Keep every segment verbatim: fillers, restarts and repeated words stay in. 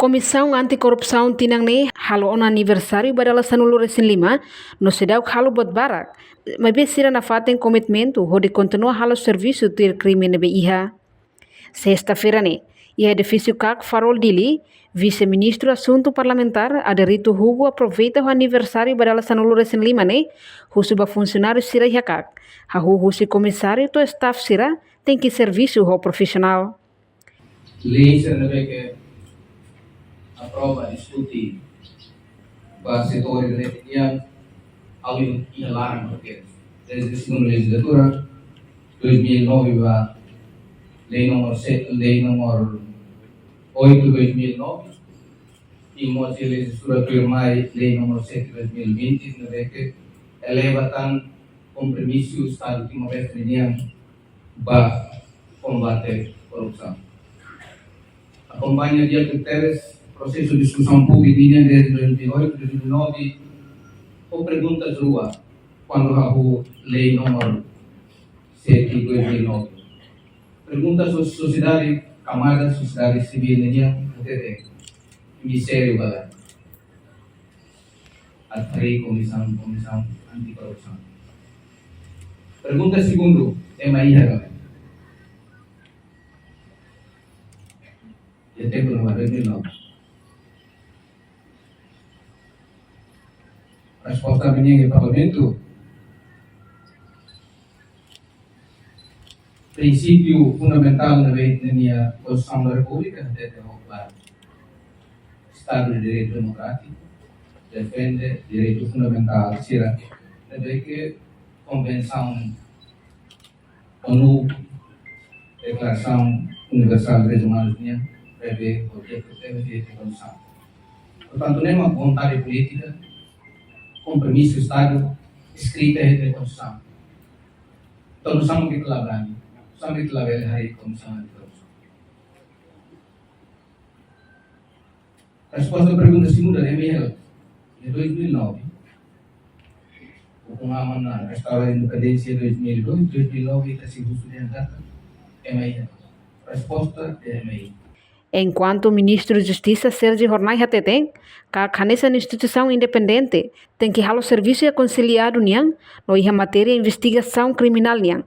Komisaun Anti-Korrupsaun tinan ne'e halo ona aniversáriu ba dala sanulu-resin-lima, no seidauk halo buat barak, maibé sira nafatin komitmentu hodi kontinua halo servisu tuir krime ne'ebé iha. Sesta-feira ne'e, iha edifísiu KAK Farol Dili, Vise-Ministru Asuntu Parlamentár, Aderito Hugo, aproveita ho aniversáriu ba dala sanulu-resin-lima ne'e, husu ba funsionáriu sira iha KAK, hahú husi komisáriu to'o staff sira, tenke servisu ho profisionál. Lei sira ne'ebé ke aprova, diskute ba setór ida-ne'e nian, ha'u iha laran, porque desde segunda legislatura, dois mil e nove ba lei número sete, lei número oito, dois mil e nove, i mós legislatura tuirmai, lei número sete, dois mil e vinte, ne'ebé ke eleva tan kompromisu Estadu Timor-Leste nian ba kombate korrupsaun. Akompaña di'ak tebes prosesu diskusaun públika nian desde dois mil e oito, dois mil e nove, ho perguntas rua, kuandu hahú lei número sete, dois mil e nove. Pergunta so-, sosiedade, kamada sosiedade sivíl nian, hatete, misériu bala. Atu harii komisaun, komisaun anti-korrupsaun. Pergunta segundu, ema iha ka lae? Iha tempu no dois mil e nove. Resposta ami-nia iha Parlamentu. Prinsípiu fundamentál ne'ebé iha Konstituisaun da Repúblika, hatete ho klaru. Estadu de Direitu Demokrátiku, defende direitu fundamentál sira, ne'ebé ke Konvensaun ONU, Deklarasaun Universál Direitus Umanus nian, prevee ho di'ak tebes iha Konstituisaun. Portantu, ne'e mak vontade polítika, kompromisu Estadu, eskrita iha Konstituisaun. Entaun, nusá mak ita la brani, nusá mak ita la bele harii komisaun anti-korrupsaun? Resposta pergunta segunda ne'e, Miguel, iha dois mil e nove, ukun aman na restaura independénsia dois mil e dois, dois mil e nove, ita sei husu dehan katak ema iha. Resposta dehan ema iha. Enkuantu Ministru Justisa Sérgio Hornai hateten, KAK hanesan instituisaun independente, tenke halo servisu iha konsiliadu nian, no iha matéria investigasaun kriminál nian.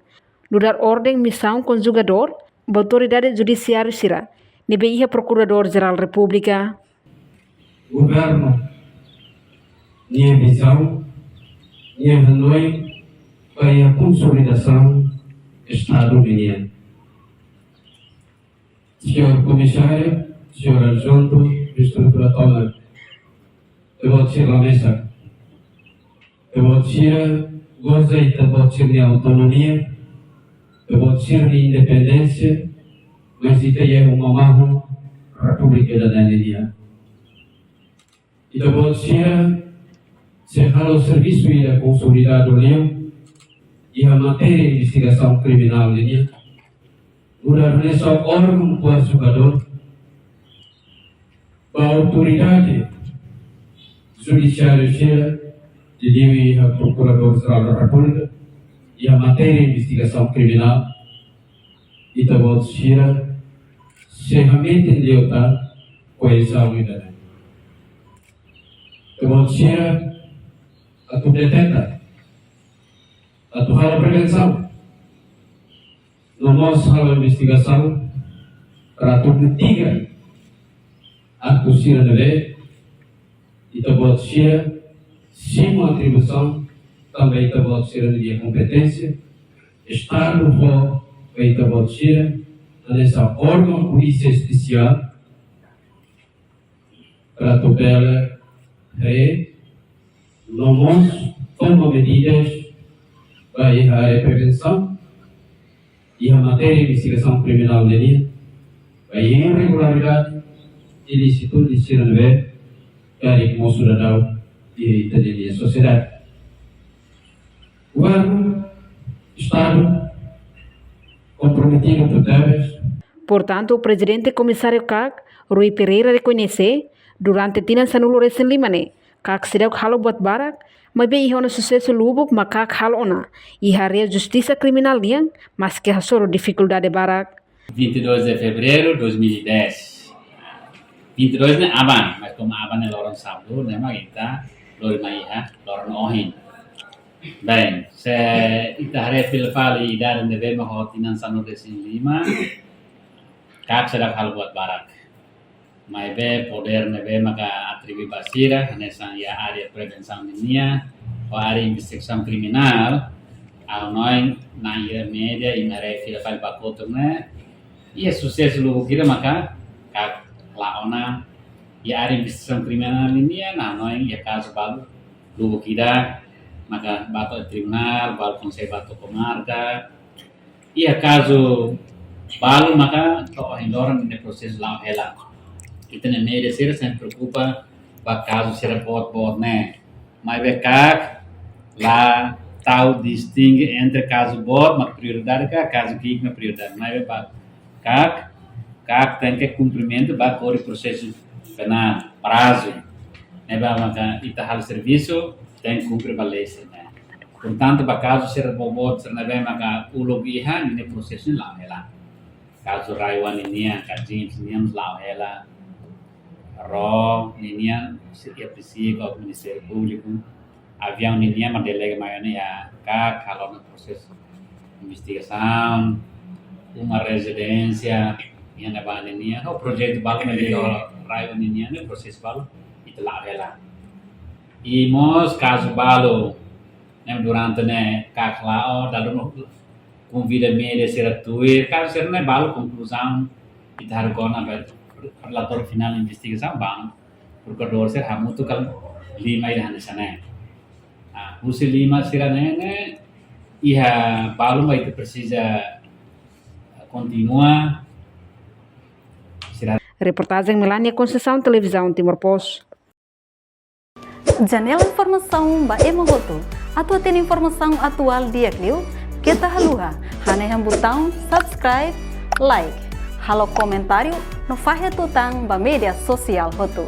Nu'udar orden misaun konjugadór ba autoridade judisiáriu sira, ne'ebé iha Prokuradór-Jerál Repúblika. Governu nia vizaun, nia hanoin ba iha konsolidasaun Estadu nian. Señór Komisáriu, Señór Adjuntu, Estrutura Tomak, ita-boot sira la mesak. Ita-boot sira goza ita-boot sira-nia autonomia, ita-boot sira-nia independénsia, mas ita iha uma mahon Repúblika ida-ne'e nian. Ita-boot sira sei halo servisu ida konsolidadu liu iha matéria investigasaun kriminál nian. Nu'udar hanesan órgaun koordenadór ba autoridade judisiáriu sira, liuliu iha Prokuradór-Jerál da Repúblika, iha matéria investigasaun kriminál, ita-boot sira sei hametin liután koezaun ida-ne'e. Ita-boot sira atu deteta, atu halo prevensaun, no mós halo investigasaun para atu mitiga aktu sira ne'ebé ita-boot sira simu atribuisaun tanba ita-boot sira-nia kompeténsia, Estadu fó ba ita-boot sira hanesan órgaun polísia espesiál, para atu bele haree no mós toma medidas ba iha área prevensaun, iha matéria investigasaun kriminál nian, ba iha irregularidade, ilísitu sira ne'ebé harii mosu daudaun iha ita-nia sosiedade. Governu, Estadu, komprometidu tebes. Portantu, Prezidente Komisáriu KAK, Rui Pereira, rekoñese, durante tinan sanulu-resin-lima ne'e, KAK seidauk halo buat barak, maibé iha ona susesu lubuk mak KAK halo ona iha área justisa kriminál nian, maske hasoru difikuldade barak. Vinte e dois de fevereiro de dois mil e dez. vinte e dois ne'e aban, mas komu aban ne'e loron sábadu, ne'e mak ita lori mai iha loron ohin. Bem, se ita haree fila fali idade ne'ebé mak ho tinan sanulu-resin-lima, KAK seidauk halo buat barak. Maibé podér ne'ebé maka atribui ba sira, hanesan iha área prevensaun ninian, ho área investigasaun kriminál, ha'u hanoin iha média, imi haree fila fali ba kotuk ne'e, iha susesu lubuk ida maka KAK la'o ona, iha área investigasaun kriminál ninian, ha'u hanoin iha kazu balu lubuk ida maka bá to'o tribunál, balu konsege bá to'o komarka, iha kazu balu maka to'o ohin loron ne'e prosesu la'o hela. Ita-nia média sira sempre preokupa ba kazu sira boot-boot ne'e. Maibé KAK la tau distinge entre kazu boot mak prioridade ka kazu ki'ik mak prioridade. Maibé ba KAK, KAK tenke kumprimentu ba Kódigu Prosesu Penál, prazu. Ne'ebé maka ita halo servisu, tenke kumpre ba lei sira-ne'e. Portantu, ba kazu sira boot-boot sira ne'ebé maka uluk iha, ninia prosesu la'o hela. Kazu Raiwan ninian, ka James ninian la'o hela. Ró ninian, sei apresia ho Ministériu Públiku. Aviaun ninian mak delega mai ona iha KAK, halo ona prosesu investigasaun, uma rezidénsia, iha ne'ebá ninian, ho projetu balu mak liga Raiwan ninian, ne'e prosesu balu, ita la'o hela. I mós kazu balu, ne'e durante ne'e KAK la'o, dala ruma konvida média sira tuir, kazu sira-ne'e balu konkluzaun, ita haree kona-ba relatóriu finál investigasaun ba prokuradór sira hamutuk ka lima ida hanesan ne'e. Ah, husi lima sira-ne'e, ne'e, iha balu mak ita presiza kontinua. Sira Reportajen Melania Conceição, Televizaun Timor Post. Janela informasaun ba ema hotu. Atu hatene informasaun atuál di'ak liu, keta haluha hanehan butaun subscribe, like, halo komentáriu no fahe tutan ba média sosiál hotu.